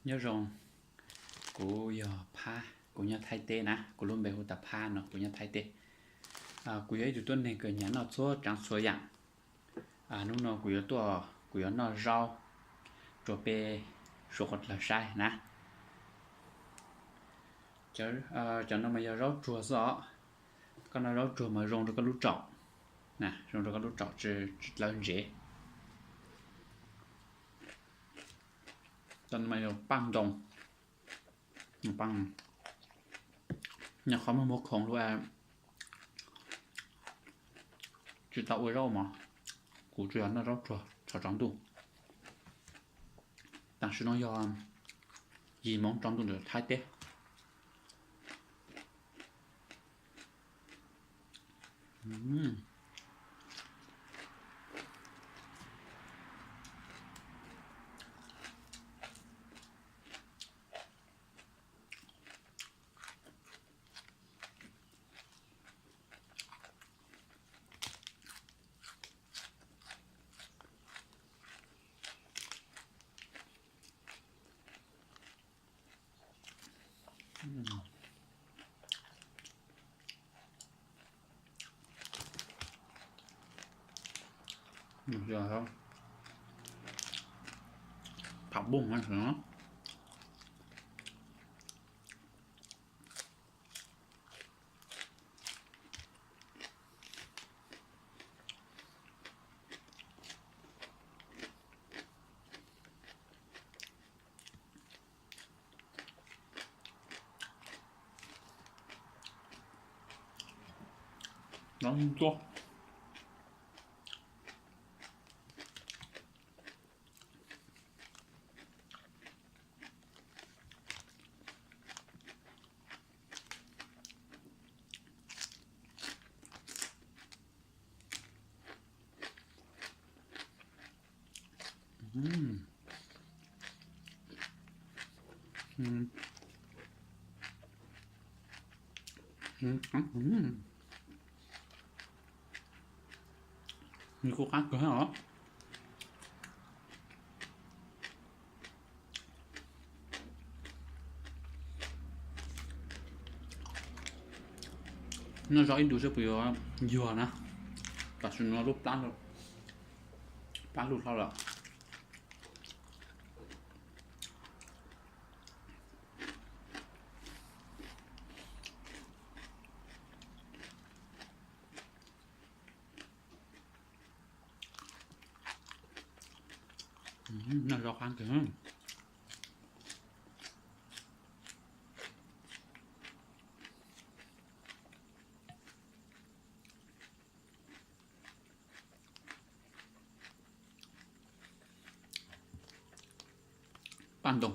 Nyob zoo, kuv yog Phab, kuv nyob Thaib teb na, kuv lub npe hu tas Phab no, kuv nyob Thaib teb. Kuv yog ib tug tuab neeg kws nyiam noj txhua tsav txhua yam. Hnub no kuv yuav tuaj, kuv yuav noj zaub rau peb suav qhuav dlawg saib na. Cov no mas yog zaub tsuag xwb os. Koj noj zaub tsuag mas zoo rau koj lub tsaum, zoo rau koj lub tsaum tsis dlawg ntsev. Cov no mas yog paj ntoo, nyob qhov muag muag khoom lub, tsis tau ua zaub mov, kuv tsuas yog noj zaub tsuag thaum tsaus ntuj. Tam sim no yog yim moov tsaus ntuj ntawm Thaib teb. Pham npoo no. Nov ntsuab. Nws kuj qab kawg os. Noj zaub ib ntus seb puas yuav yuag na. Tam sim no lub plab, plab lug hlo lawm. Noj zaub qab kawg. Paj ntoo.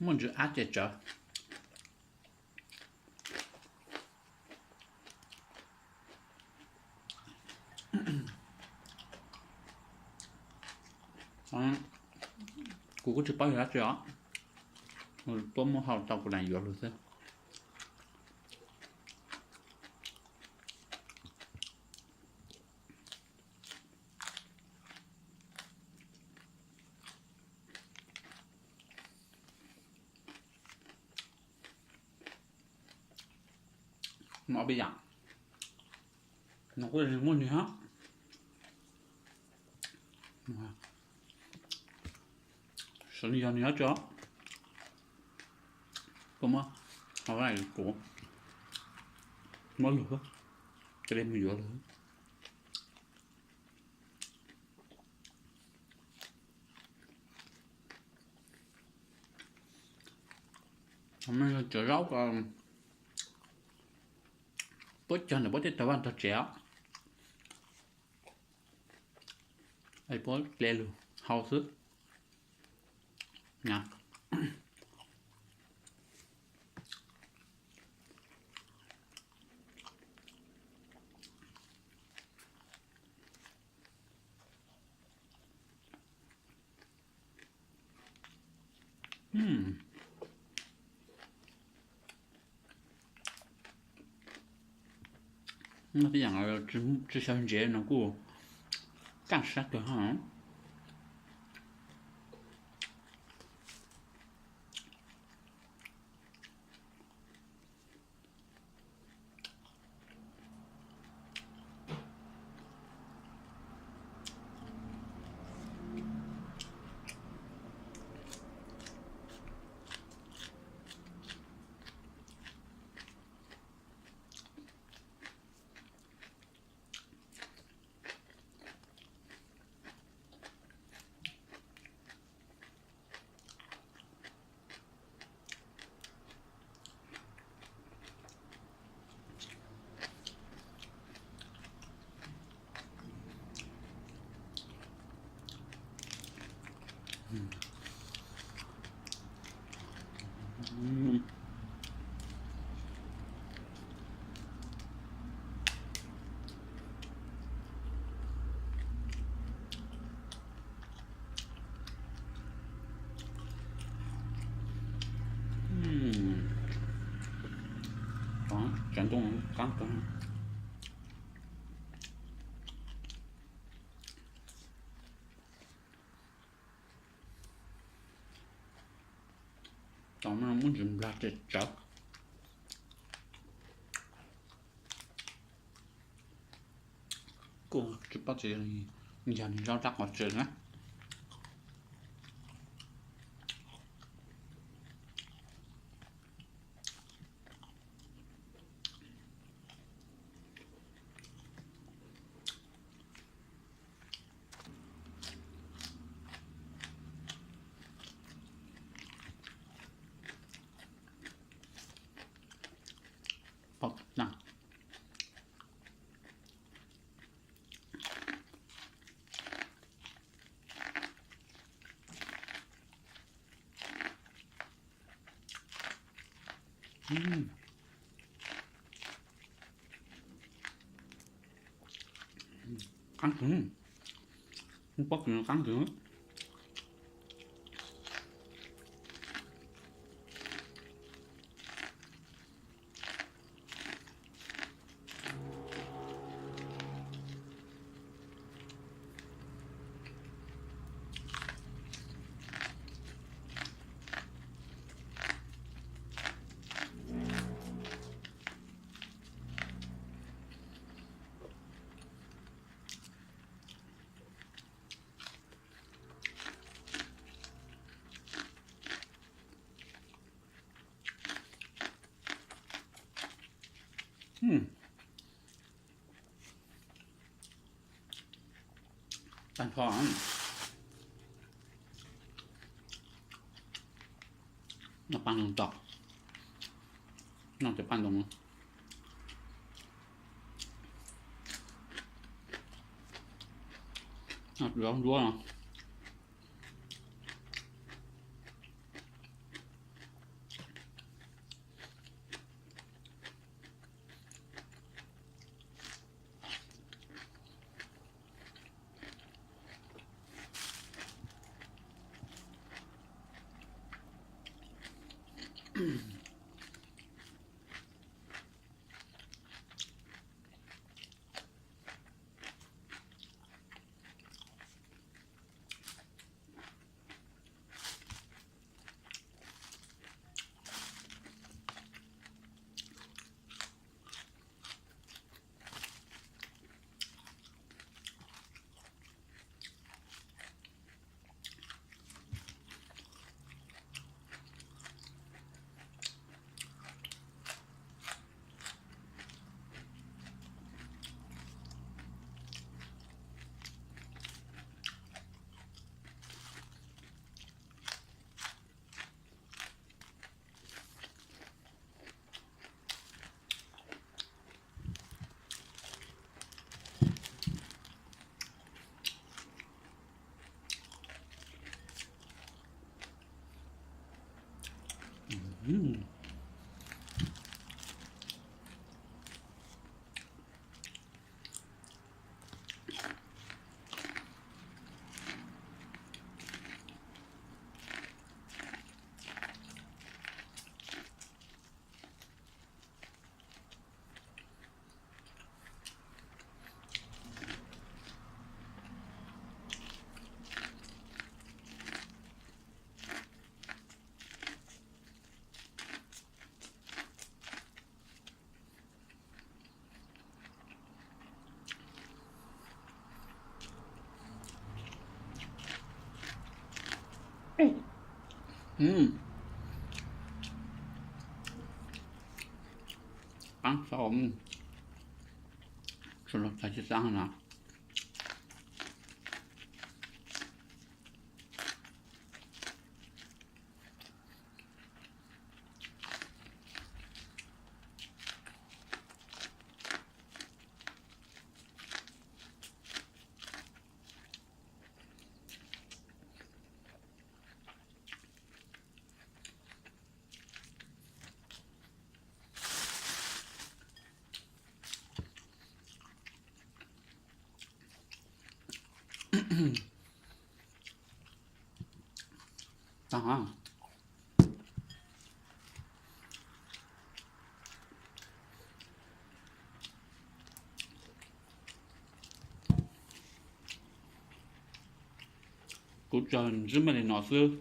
Muaj ntsis ab ces tsawv. Kuv kuj tsis paub yog dab tsi os. Tuaj muab hau tau kuv lam yuav lug xwb. Muaj ob peb yam, no kuj muaj nws hab. Sawv nws yog nws hab tso. Koj muab, kuv muab lug, cia li mus yuav lug. Cov zaub ko puab cog ntawm puab tej tog vaj tog tsev os. Es puab hle lug hau xwb. Noj tib yam tsis xyaw ntsev no kuj kaj siab kawg. Cov ntoo qaab kawg. Tau no muab ntsis nplag tsawv. Kuj tsis paub tias yog nws zaub dab qhov twg na. Pom tag. Qaab kawg. Muab pob kws no qaab kawg. Tag nrho. Noj paj ntoo tom, noj cov paj ntoo no. Noj zaub nruab no. Mm. Qab sau, sau los txav tsis txav na. Kuv tsuas ntsib me li no xwb.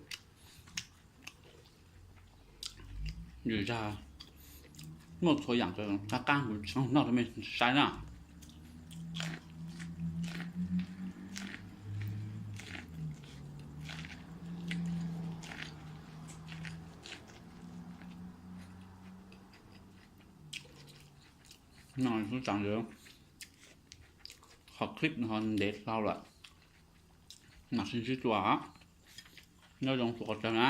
Zam zag muaj txhua yam, qab qab kuv tsis noj rau mej saib na. No xub tsav ntawd, qhov clip no ho ntev dhau lawm, mam sib ntsib dua. Nyob zoo sawv daws na.